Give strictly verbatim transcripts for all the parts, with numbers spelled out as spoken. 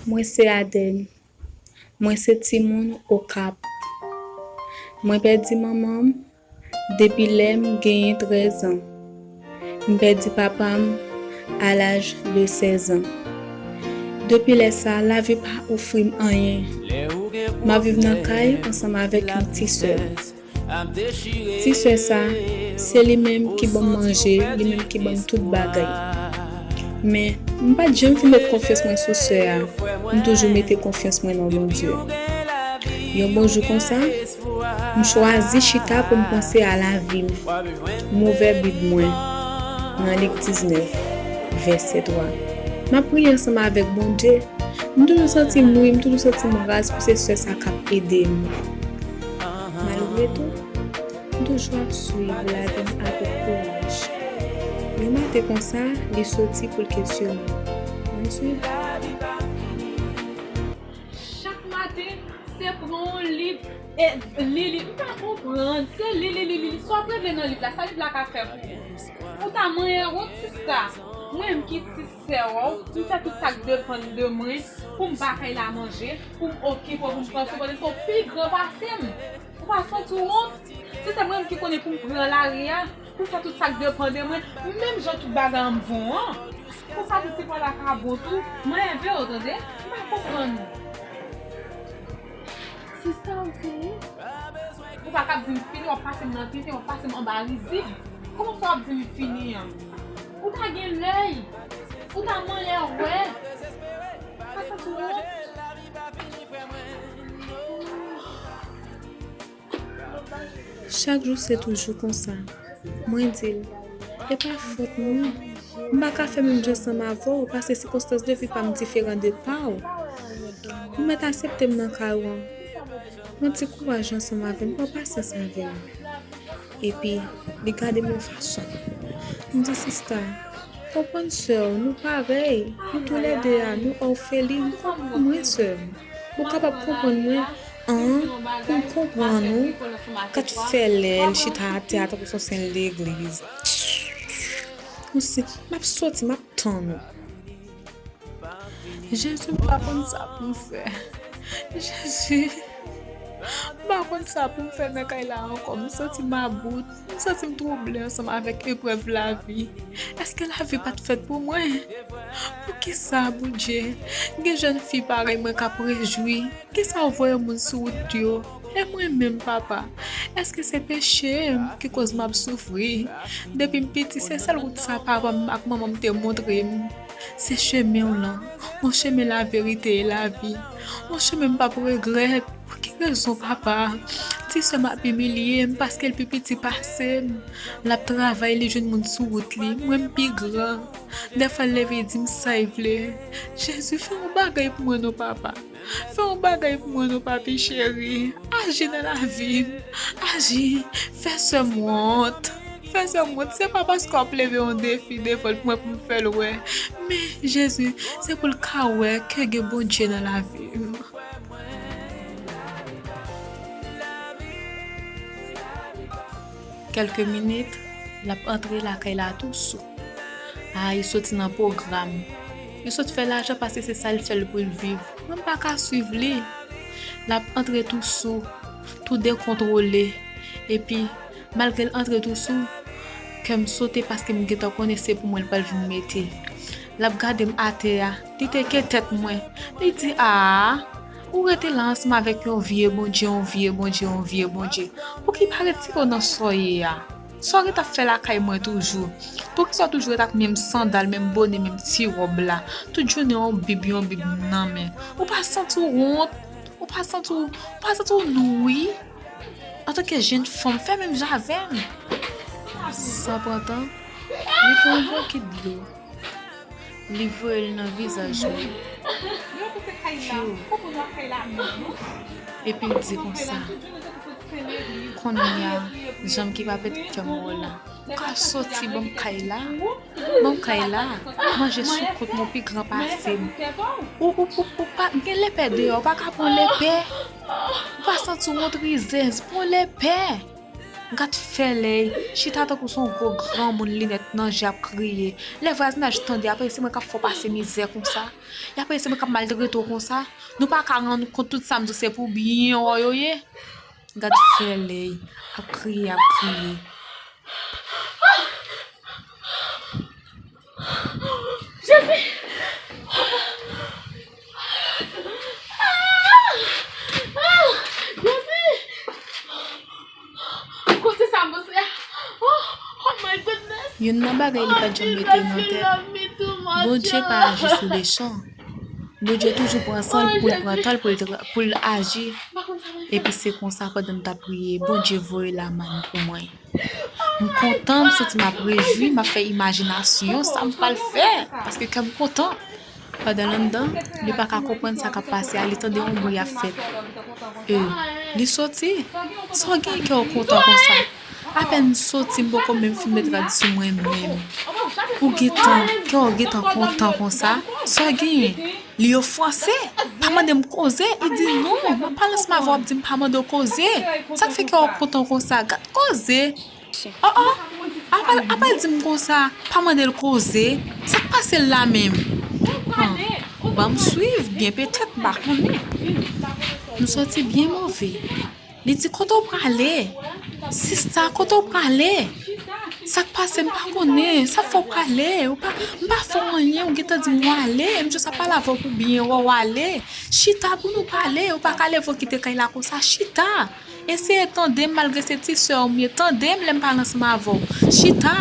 Mwen se Adèle. Mwen se timoun Okap. Mwen pèdi manman m depi lè m genyen trèz an. M pèdi papa m a laj de sèz an. Depi lè sa a, lavi pa ofri m anyen. M ap viv nan kay ansanm avèk yon ti sè. Ti sè sa, se li menm ki ban m manje, li menm ki ban m tout bagay. Men, m pa t janm fin met konfyans mwen sou sè a. M toujou mete konfyans mwen nan Bondye. Yon bon jou konsa, m chwazi chita pou m panse a lavi m. M ouvè Bib mwen nan Lik diznèf, vèsè twa. M ap priye ansanm avèk Bondye. M toujou santi m ri, m toujou santi m raz pou se sè sa k ap ede m. Malgre tou, m toujou ap swiv lavi m avèk kouraj. Yon maten konsa, li soti pou l kesyone m. Mwen swiv. Chak maten, se pran yon liv e li, li. M pa konprann. Se li, li, li, li, li. Sa w ap regle nan liv la? Sa liv la ka fè pou ou? Ou ta manyen wont, sista. Mwen menm ki ti sè w, m fè tout sa k depann de mwen pou m ba kay la manje, pou m okipe w, pou m pran swen w, paske w pi gran pase m. Ou pa santi w wont? Si se mwen menm ki konnen pou m pran lari a, pou fè tout sa k depann de mwen, menm jan tout bagay an bon an, pou sa tout ti pwa la ka bon tou, mwen enve w, tande? M pa konprann. Sista, ou fini? Ou pa kab di m fini, w ap pase m nan tenten, w ap pase m anba rizib. Kòman sa w ap di m fini an? Ou ta gen lèy. Ou ta manyen wè. Pa santi w wont. Chak jou se toujou konsa. Mwen di l, e pa fòt mwen. M pa ka fè menm jan ansanm avè w, paske sikonstans de vi pa m diferan de pa w. Ou mèt aksepte m nan kay ou an. Pran ti kouraj ansanm avè m, pran pasyans avè m. Epi, li gade m yon fason. M di, sista, konprann sè w, nou parèy. Nou toulède a, nou òfelin. Konprann mwen, sè m. Ou kapab konprann mwen, an, pou m konprann ou, kat fè lè l chita atè a tankou s on sen legliz. Ou si, m ap soti, m ap tann ou. Jezi, m pa konn sa pou m fè. Jezi, m pa konn sa pou m fè nan kay la ankò. M santi m about. M santi m twouble ansanm avèk eprèv lavi. Èske lavi pa t fèt pou mwen? Poukisa, Bondye, gen jèn fi parèy mwen k ap rejwi? Kisa w voye moun sou wout yo? E mwen menm, papa? Èske se peche m ki koz m ap soufri? Depi m piti, se sèl wout sa papa m ak manman m te montre m. Se chemen w lan, yon chemen laverite e lavi. Yon chemen m p ap regrèt. Pou ki rezon, papa? Ti sè m ap imilye m paske l pi piti pase m. L ap travay, li jwenn moun sou wout li. Mwen, m pi gran. Dèfwa, l leve, li di m sa l vle. Jezi, fè yon bagay pou mwen non, papa. Fè yon bagay pou mwen non, papi cheri. Aji nan lavi m. Aji. Fè sè m wont. Fè sè m wont. Se pa paske w ap leve yon defi devan l pou mwen pou m fè l wè. Men, Jezi, se pou l ka wè ke gen Bondye nan lavi m. Kèlke minit, l ap antre lakay la tou sou. A, li soti nan pwogram. Li sot fè lajan paske se sa l sèl pou l viv. Mwen, m pa ka swiv li. L ap antre tou sou, tou dekontwole. Epi, malgre l antre tou sou, kè m sote paske m gentan konnen se pou mwen l pral vin mete. L ap gade m atè a. Li teke tèt mwen. Li di, a, ou rete la ansanm avèk yon vye Bondye, yon vye Bondye, yon vye Bondye. Pouki pa retire w nan sa w ye a? Sa w ret ap fè lakay mwen toujou? Poukisa w toujou ret ak menm sandal, menm bonè, menm ti wòb la? Tout jounen yon bib, yon bib nan men. Ou pa santi w wont? Ou pa santi w, ou pa santi w nouri? Antanke jèn fanm, fè menm jan avè m. San pran tan, li pran yon bokit dlo. Li voye l nan vizaj mwen. Piu. Epi l di konsa, kounye a, janm ki pa pèdi kè m wè w la. Ou ka soti ban m kay la? Ban m kay la. Manje sou kont mwen pi gran pase m. Ou, ou, ou, ou pa gen lepè deyò, ou pa ka pran lepè. Ou pa santi w wont rizèz, pran lepè. Gad fè lèy, chita tankou se yon gwo granmoun, linèt nan je, ap kriye. Lè vwazinaj tande, apre se mwen k ap fè w pase mizè konsa. E apre se mwen k ap maltrete w konsa. Nou pa ka rann kont tout sa m di w se pou byen w yo ye. Gad fè lèy, ap kriye, ap kriye. Jezi! Ah! Ah! Jezi! Kote sa m panse a? Oh, oh my goodness! Youn nan bagay li pa t janm mete nan tèt, Bondye pa aji sou lechan. Bondye toujou pran san l pou l pran tan l pou l tra- pou l aji. Epi se konsa, pandan m t ap priye, Bondye voye lamàn pou mwen. M kontan, m santi m ap rejwi, m ap fè imajinasyon sa m pral fè, paske kè m kontan. Pandan l anndan, li pa ka konprann sa k ap pase a, li tande yon bri ap fèt. E, li soti. Sa w gen kè w kontan konsa? Apèn m soti, m poko menm fin met rad sou mwen menm. Ou gentan, kè w gentan kontan konsa? Sa w genyen? Li ofanse. Pa mande m koze. Li di non, m ap pale ansanm avè w, w ap di m pa mande w koze. Sa k fè kè w kontan konsa? Gad koze. Oh, oh. Apa, apa l di m konsa, pa mande l koze. Sa k pase l la menm? An, ban m swiv, byen petèt, m pa konnen. M soti byen move. Li di, kote w prale? Sista, kote w prale? Sa k pase, m pa konnen. Sa fè w prale? Ou pa, m pa fè w anyen, ou gentan di m w ale. M jis ap pale avè w pou byen wè w ale. Chita pou nou pale. Ou pa ka leve w kite kay la konsa. Chita. Eseye tande m malgre se ti sè w m ye. Tande m lè m pale ansanm avè w. Chita.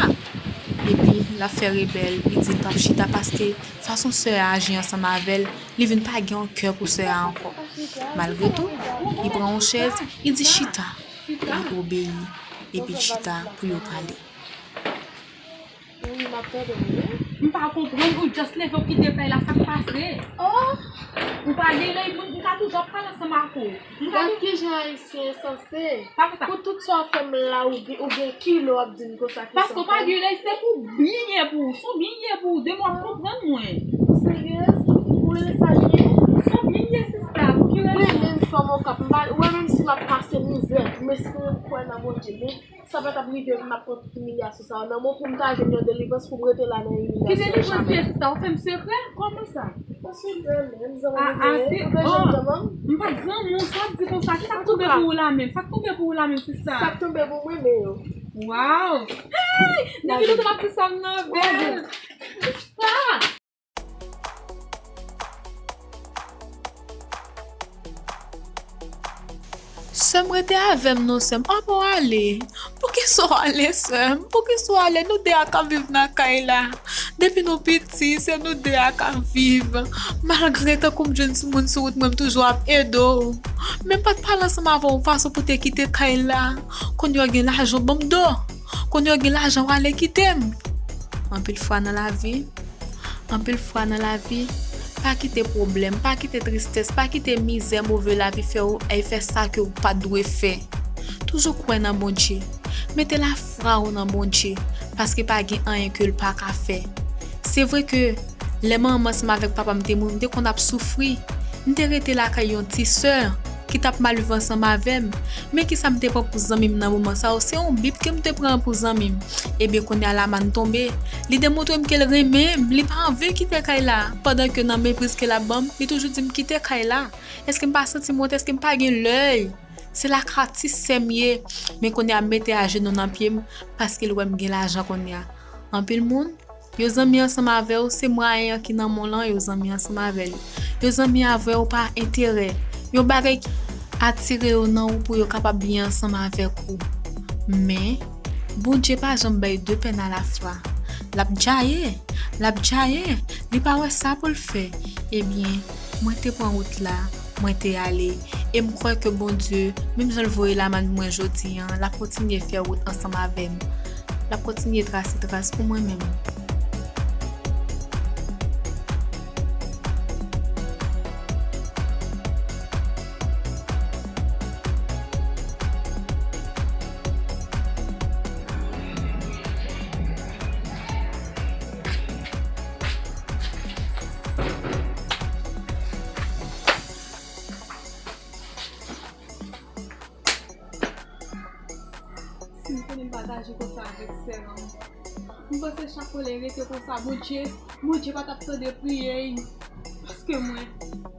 Epi, l ap fè rebèl. Li di l p ap chita paske fason sè a aji ansanm avè l, li vin pa gen yon kè pou sè a ankò. Malgre tou, li pran yon chèz, li di chita. Li obeyi, epi l chita pou yo pale. Wi, m ap tande w, wi. M pa konprann, ou just leve, ou kite kay la, sa k pase? Oh! Ou pa gen lèy moun, m ka toujou ap pale ansanm ak ou. M ka Gad kijan Ayisyen sanse. Pa fè sa. Pou tout sa w fè m la, ou gen, ou gen kile w ap di m konsa ki Paske w pa gen lèy, se pou byen ye pou ou. Se yon byen ye pou ou. Demen w ap konprann mwen. Ou serye? Ou rele sa byen? Se yon byen ye, sista. Pou ki rezon? Mwen menm fanm Okap, m pa, ou wè menm si m ap pase mizè, m espere m kwè nan Bondye. Men sa pa t ap rive m ap pran tout imilyasyon sa yo nan men w pou m ta jwenn yon delivrans pou m rete la nan imilyasyon an jamè. Ki delivrans se sa? Ou fè m sekrè? Kòman sa? Ou sou dèyè m, zanmi m, ou bezwen m zanmi w? M pa t zanmi w, sa w ap di konsa? Ki sa k tonbe pou ou la menm? Sa k tonbe pou ou la menm, sista? Sa k tonbe pou mwen, men yo. Waw! Hey! Depi lontan m ap di sa, m nan bèl. Sista! Sè m, rete avè m non, sè m. Apa w ale? Poukisa w ale, sè m? Poukisa w ale? Nou de a k ap viv nan kay la. Depi nou piti, se nou de a k ap viv. Malgre tankou m jwenn timoun sou wout mwen, m toujou ap ede w. Men m pa t pale ansanm avè w yon fason pou te kite kay la. Kounye a w gen lajan w ban m do. Kounye a w gen lajan w ale kite m. Anpil fwa nan lavi, Anpil fwa nan lavi, pa kite pwoblèm, pa kite tristès, pa kite mizè, move lavi fè w al fè sa ke w pa t dwe fè. Toujou kwè nan Bondye. Mete lafwa w nan Bondye, paske pa gen anyen ke l pa ka fè. Se vre ke lè manman m ansanm avèk papa m te mouri, m te konn ap soufri. M te rete lakay yon ti sè ki t ap mal viv ansanm avè m. Men kisa m te pran pou zanmi m nan moman sa yo? Se yon bib ke m te pran pou zanmi m. Ebyen, kounye a Laman tonbe. Li demontre m ke l renmen m, li pa anvi l kite kay la. Pandan ke nan mepriz ke l ap ban m, li toujou di m kite kay la. Èske m pa santi m wont? Èske m pa gen lèy? Se lakay ti sè m ye. Men kounye a, m mete ajenou nan pye m, paske l wè m gen lajan kounye a. Anpil moun, yo zanmi ansanm avè w, se mwayen an ki nan men w lan, yo zanmi ansanm avè l. Yo zanmi avè w pa enterè. Yon bagay ki atire yo nan ou pou yo kapab byen ansanm avèk ou. Men, Bondye pa janm bay de pèn alafwa. L ap djaye, l ap djaye, li pa wè sa pou l fè. Ebyen, mwen te pran wout la, mwen te ale. E m kwè ke Bondye, menm jan l voye Laman pou mwen jodi an, l ap kontinye fè wout ansanm avè m. L ap kontinye trase tras pou mwen menm. Aji konsa avèk sè an. M panse chak fwa lè rete konsa, Bondye, Bondye pa t ap tande priyè. Paske mwen,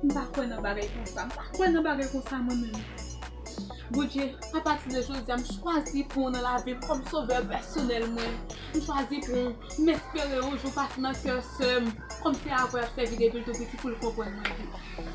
m pa kwè nan bagay konsa. M pa kwè nan bagay konsa mwen menm. Bondye, apati de jodi a, m chwazi pran w nan lavi m kòm sovè pèsonèl mwen. M chwazi pran w, m espere yon jou pase nan kè sè m. Kòm se avè ap sèvi depi l tou piti pou l konprann mwen tou.